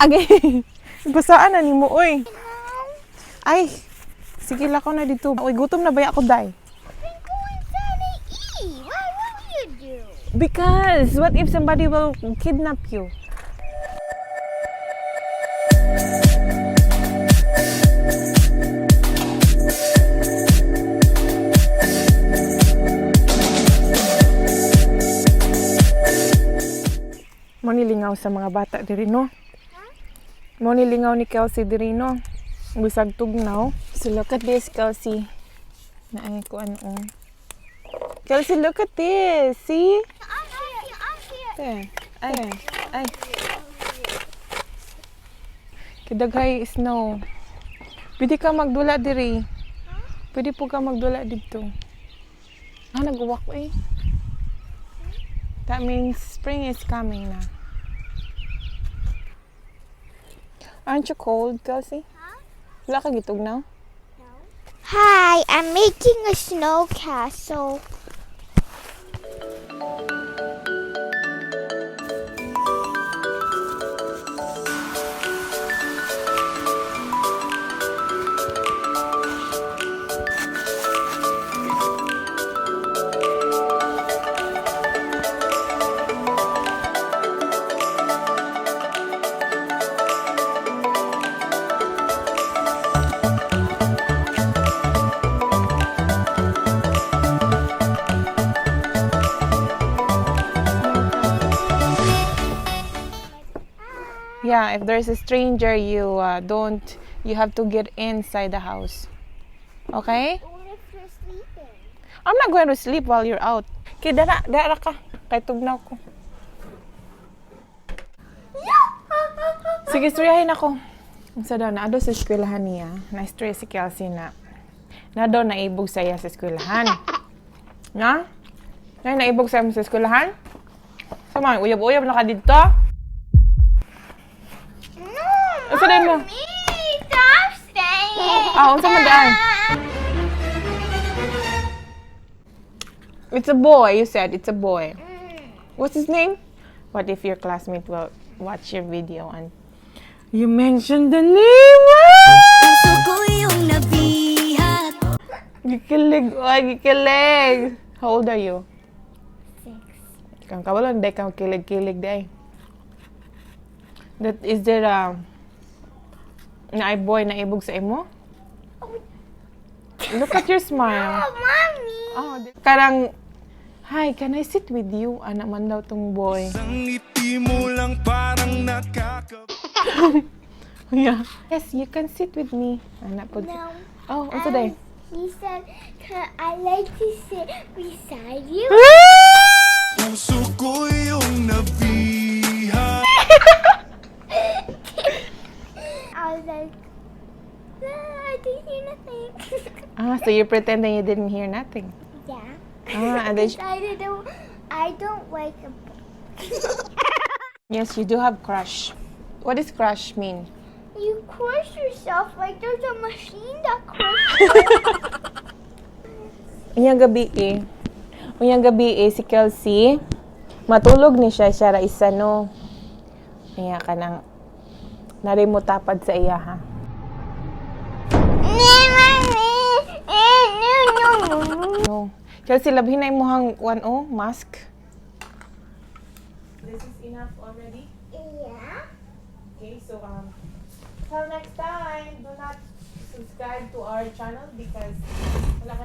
Agay. Basaan na nimo oy. Ay. Sige lakaw na dito. Uy, gutom na baya ako, day? Then go inside and eat. Why won't you do? Because what if somebody will kidnap you? Mo nilingaw sa mga bata diri, no? Mo nilingaw ni Kelsey diri, no? Bisag tugnaw. So look at this, Kelsey. Naay ko ano. Oh. Kelsey, look at this. See? I'm here. I'm here. Te. Ay, ay. Kidaghay snow. Pwede ka magdula diri. Pwede po ka magdula dito. Ah, nag-walk eh. That means spring is coming na. Aren't you cold, Kelsey? Huh? Wala ka gitugnaw? No. Hi, I'm making a snow castle. Yeah, if there's a stranger, you don't, you have to get inside the house. Okay? What if you're sleeping? I'm not going to sleep while you're out. Okay, dara, dara ka. Kay tugnaw ko. Sige, istoryahin ako. Unsa daw, naa daw sa eskwelahan niya. Na-istorya si Kelsey na na daw naibog sa iya sa eskwelahan. Na? Na naibog sa sa eskwelahan? Sa mga uyab-uyab na ka dito? No, Unsa day mo? me. Stop saying. Ah, unsa man daan? It's a boy, you said. It's a boy. What's his name? What if your classmate will watch your video and you mentioned the name? Ah! Puso ko iyong nabihag. Gikilig, oy, gikilig. How old are you? 6. Kang kabalo, hindi kang kilig-kilig day. That is there a na boy na ibog sa imo? Look at your smile. Oh, Mommy. Oh, karang, "Hi, can I sit with you?" Anak man daw tong boy. Ang ngiti mo lang parang nakaka Yeah. "Yes, you can sit with me." Anak po. No. Oh, unsa day? He said, "Can I like to sit beside you?" Puso ko iyong nabihag. I was like, "No, I didn't hear nothing." Ah, so you're pretending you didn't hear nothing. Yeah. Ah, and then I don't like a book. Yes, you do have crush. What does crush mean? You crush yourself like there's a machine that crushes. Unyang gabi eh. Unyang gabi eh, si Kelsey, matulog ni siya, siya ra isa no. Iya ka nang nari mo tapad sa iya ha. No. Kelsey, labhin na imong one oh, mask. This is enough already. Yeah. Okay, so till next time, do not subscribe to our channel because wala ka